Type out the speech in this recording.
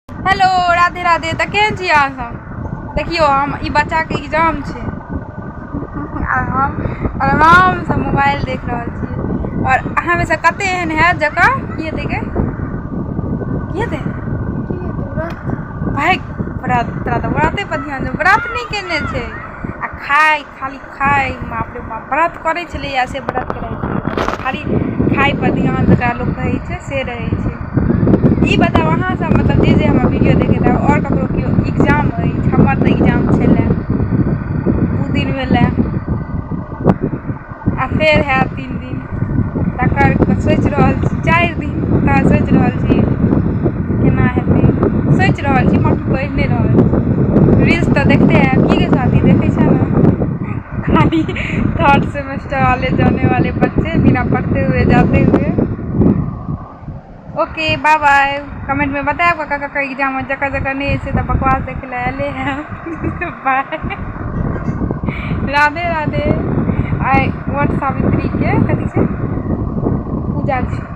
Hello Radhe Radhe. तऽ केहन छी अहाँ सब? देखियौ, हम ई बच्चाके एग्जाम छै आ हम आरामसँ मोबाइल देख रहल छी। आओर अहाँमे सँ कते एहन हैत जकर की हेतै गे, की हेतै भाइ व्रत? तोरा तऽ व्रते पर ध्यान छौ। व्रत नहि केने छै आ खाइ, खाली खाइ। बाप रे बाप, व्रत करै छलैए से व्रत करै छलै, खाली खाइ पर ध्यान जकरा लोक कहै छै से रहै छै। ई बताउ अहाँ सब, मतलब जे जे हमर वीडियो देखैत हैब, आओर ककरो केओ एग्जाम अछि? हमर तऽ एग्जाम छलै, 2 दिन भेलै आ फेर हैत 3 दिन। तकर सोचि रहल छी, 4 दिन तऽ सोचि रहल छी केना हेतै। सोचि रहल छी, बाँकी पढ़ि नहि रहल छी। रील्स तऽ देखते हैब। की गे स्वाति, देखै छै ने? खाली थर्ड सेमेस्टर वाले जाने वाले बच्चे बिना पढ़ते हुए जाते हुए। ओके, बाय बाय। कमेंट में बतायब ककर ककर एग्जाम। जकर जकर नहि छै तऽ बकवास देखे लए आयले है। बाय, राधे राधे। आइ वट सावित्रीके कथी छै, पूजा छै।